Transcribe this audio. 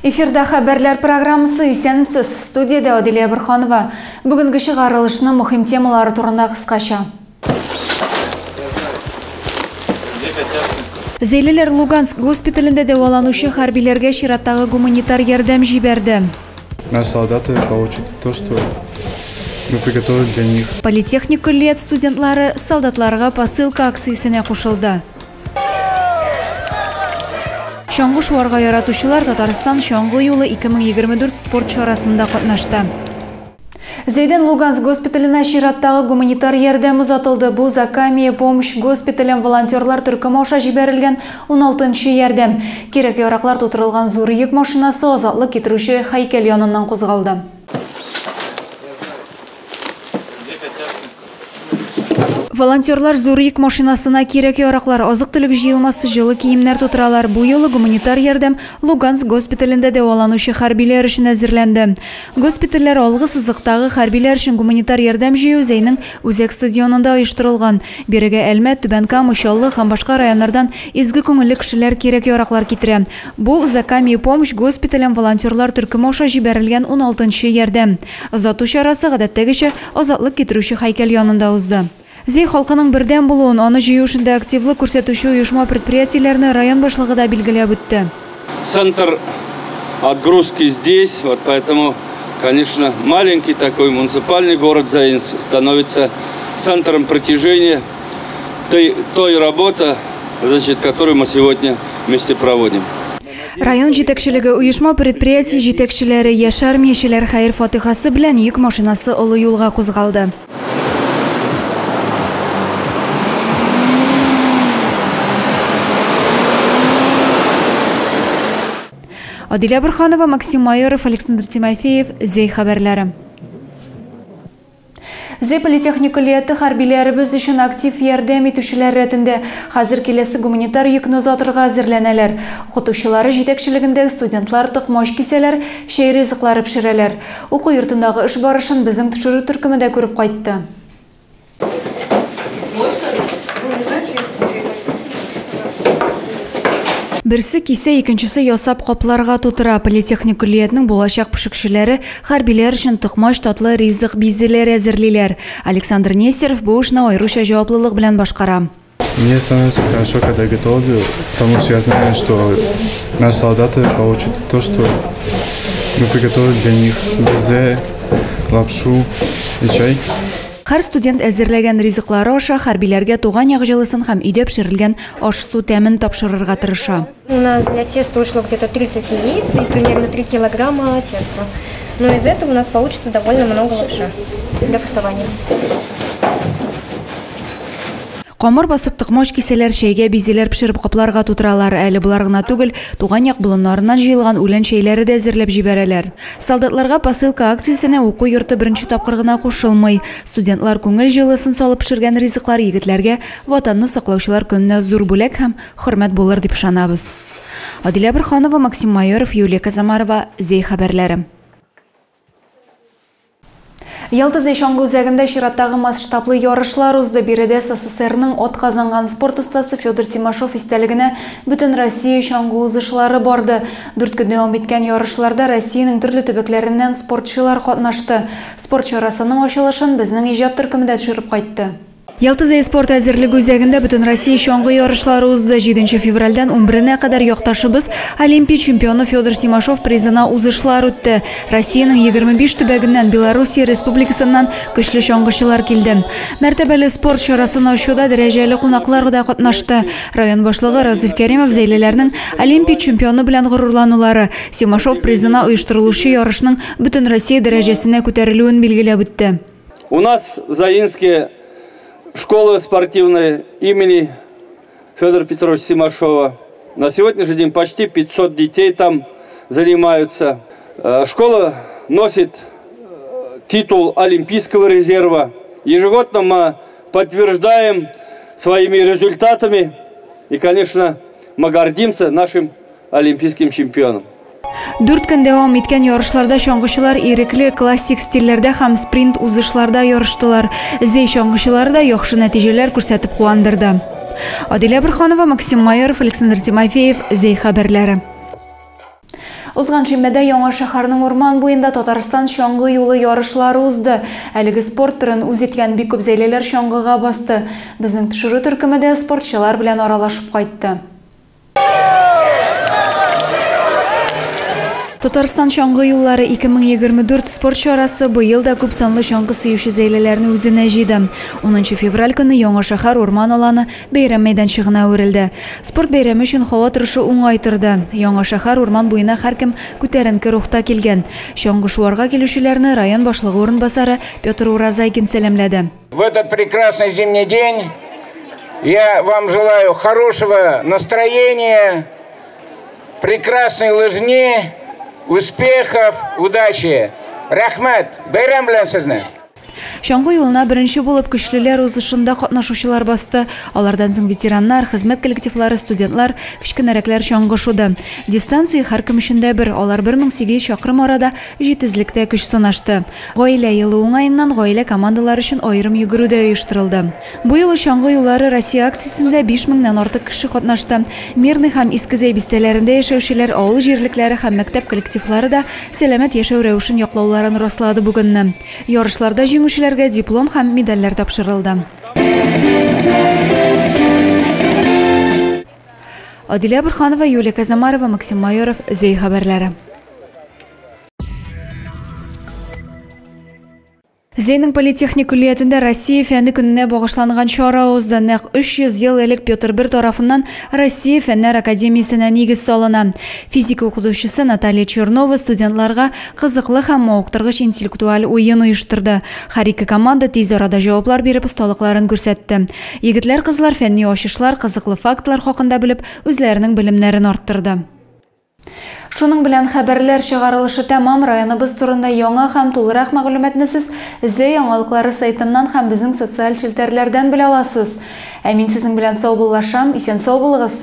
Эфирда хәбәрләр программасы Исәнмесез. Студиядә Адилия Бурханова. Бүгенге чыгарылышның мөһим темалары турында кыскача. Зәйлеләр Луганск госпиталендә дәваланучы хәрбиләргә чираттагы гуманитар ярдәм җибәрде. Наши солдаты получат то, что мы приготовили для них. Политехник көллият студентлары солдатларга посылка акциясенә кушылды. Чаңгы шуарга яратучылар Татарстан чаңгы юлы 2024 спорт чарасында катнашты. Зәйдән Луганск госпиталенә чираттагы гуманитар ярдәм озатылды. Бу Закамия помощь госпитален волонтерлар төркеме аша җибәрелгән 16нчы ярдәм. Кирәк яраклар тутырылган зур йөк машинасы азатлык китерүче һәйкәл яныннан кузгалды. Волонтерлар зур йөк машинасына кирәк яраклар, азык-төлек җыелмасы, җылы киемнәр тутыралар. Бу юлы гуманитар ярдәм Луганск госпиталендә дәваланучы хәрбиләр өчен әзерләнде. Госпитальләр алгы сызыктагы хәрбиләр өчен гуманитар ярдәм җыю Зәйнең үзәк стадионында оештырылган. Бирегә Әлмәт, Түбән Кама, Чаллы һәм башка районнардан изге күңелле кешеләр кирәк яраклар китерә. Бу Закамия помощь госпитален волонтерлар төркеме аша җибәрелгән 16нчы ярдәм. Озату чарасы гадәттәгечә азатлык китерүче һәйкәл янында узды. Зәй халкының бердәм булуын, аны җыю эшендә активлык күрсәтүче оешма предприятиеләрне район башлыгы да билгеләп үтте. Центр отгрузки здесь, вот поэтому, конечно, маленький такой муниципальный город Заинск становится центром притяжения той работы, значит, которую мы сегодня вместе проводим. Район җитәкчелеге, оешма предприятие җитәкчеләре, яшь армиячеләр хәер фатихасы белән йөк машинасы олы юлга кузгалды. Адилә Бурханова, Максим Майоров, Александр Тимофеев, Зәй хәбәрләре. Зәй политехник көллияте хәрбиләребез өчен актив ярдәм итүчеләр рәтендә. Хәзер киләсе гуманитар йөкне озатырга әзерләнәләр. Укытучылары җитәкчелегендә студентлар токмач кисәләр, чәй ризыклары пешерәләр. Уку йортындагы эш барышын безнең төшерү төркеме дә күреп кайтты. Берсе кисә, икенчесе ясап капларга тутыра. Политехник көллиятнең булачак пешекчеләре хәрбиләр өчен токмач, татлы ризык бизеләр әзерлиләр. Александр Нестеров бу эшне аеруча җаваплылык белән башкара. Мне становится хорошо, когда готовлю, потому что я знаю, что наши солдаты получат то, что мы приготовили для них: безе, лапшу и чай. Һәр студент әзерләгән ризыклары аша хәрбиләргә туган як җылысын һәм өйдә пешерелгән аш-су тәмен тапшырырга тырыша. У нас для теста ушло где-то 30 яиц и примерно 3 килограмма теста. Но из этого у нас получится довольно много лапши для фасования. Камыр басып токмач кисәләр, чәйгә бизеләр пешереп капларга тутыралар. Әле болар гына түгел, туган як болыннарыннан җыелган үлән чәйләре дә әзерләп җибәрәләр. Солдатларга посылка акциясенә уку йорты беренче тапкыр гына кушылмый. Студентлар күңел җылысын салып пешергән ризыклар егетләргә Ватанны саклаучылар көненә зур бүләк һәм хөрмәт булыр дип ышанабыз. Адилә Бурханова, Максим Майоров, Юлия Казамарова, Зәй хәбәрләре. Ялта Зәй чаңгы үзәгендә чираттагы масштаблы ярышлар узды. Биредә СССРның атказанган спорт остасы Федор Тимашов истәлегенә бөтен Россия чаңгы узышлары барды. 4 көн дәвам иткән ярышларда Россиянең төрле төбәкләреннән спортчылар катнашты. Спорт чарасының ачылышын безнең иҗат төркеме дә төшереп кайтты. Ялта Зәй спорт әзерлеге үзәгендә бөтен Россия чаңгы ярышлары узды. 7 февральдән 11-нә кадәр якташыбыз Олимпия чемпионы Федор Симашов призына узышлар үтте. Россиянең 25 төбәгеннән, Белоруссия Республикасыннан көчле чаңгычылар килде. Мәртәбәле спорт чарасын ачуда дәрәҗәле кунаклар да катнашты. Район башлыгы Разиф Кәримов зәйлеләрнең Олимпия чемпионы белән горурланулары, Симашов призына оештырылучы ярышның бөтен Россия дәрәҗәсенә күтәрелүен билгеләп үтте. У нас в Заинске школа спортивная имени Федора Петровича Симашова. На сегодняшний день почти 500 детей там занимаются. Школа носит титул Олимпийского резерва. Ежегодно мы подтверждаем своими результатами. И, конечно, мы гордимся нашим олимпийским чемпионом. 4 көн дәвам иткән ярышларда чаңгычылар ирекле классик стильләрдә һәм спринт узышларда ярыштылар. Зәй чаңгычылары да яхшы нәтиҗәләр күрсәтеп куандырды. Адилә Бурханова, Максим Майоров, Александр Тимофеев, Зәй хәбәрләре. Узган шимбәдә Яңа шәһәрнең урман буенда Татарстан чаңгы юлы ярышлары узды. Әлеге спорт төрен үз иткән бик күп зәйлеләр чаңгыга басты. Безнең төшерү төркеме дә спортчылар белән аралашып кайтты. Татарстан чаңгы юллары 2024 спорт чарасы быел да күп санлы чаңгы сөюче зәйлеләрне үзенә җыйды. 10 февраль көне Яңа шәһәр урман аланы бәйрәм мәйданчыгына әверелде. Спорт бәйрәме өчен һава торышы уңай торды. Яңа шәһәр урман буена һәркем күтәренке рухта килгән. Чаңгы шуарга килүчеләрне район башлыгы урынбасары Петр Уразайкин сәламләде. В этот прекрасный зимний день я вам желаю хорошего настроения, прекрасной лыжни, успехов, удачи. Рәхмәт, бәйрәм белән сезне. Чаңгы юлына беренче булып көчлеләр узышында катнашучылар басты. Алардан соң ветераннар, хезмәт коллективлары, студентлар, кечкенәрәкләр чаңгы шуды. Дистанция һәркем өчен дә бер. Алар 1800 чакрым арада җитезлектә көч сынашты. Гаилә елы уңаеннан гаилә командалары өчен аерым йөгерү дә оештырылды. Бу юлы Чаңгы юллары Россия акциясендә 5000-нән артык кеше катнашты. Мирный һәм Иске Зәй бистәләрендә яшәүчеләр, авыл җирлекләре һәм мәктәп коллективлары да сәламәт яшәү рәвешен яклауларын раслады бүгенне. Ярышларда җиңүчеләргә диплом һәм медальләр тапшырылды. Адилә Бурханова, Юлия Казамарова, Максим Майоров, Зәй хәбәрләре. Зәйнең политехник көллиятендә Россия фәнне көненә багышланган чара узды. Нәкъ 300 ел элек Петр I тарафыннан Россия фәннәр академиясенә нигез салына. Физика укытучысы Наталья Чернова студентларга кызыклы һәм мавыктыргыч интеллектуаль уен оештырды. Һәр ике команда тиз арада җаваплар биреп осталыкларын күрсәтте. Егетләр, кызлар фәнни ачышлар, кызыклы фактлар хакында белеп, үзләренең белемнәрен арттырды. Шуның белән хәбәрләр чыгарылышы тәмам. Районыбыз турында яңа һәм тулырак мәгълүматны сез Зәй яңалыклары сайтыннан һәм безнең социаль челтәрләрдән белә аласыз. Ә мин сезнең белән саубуллашам. Исән сау булыгыз.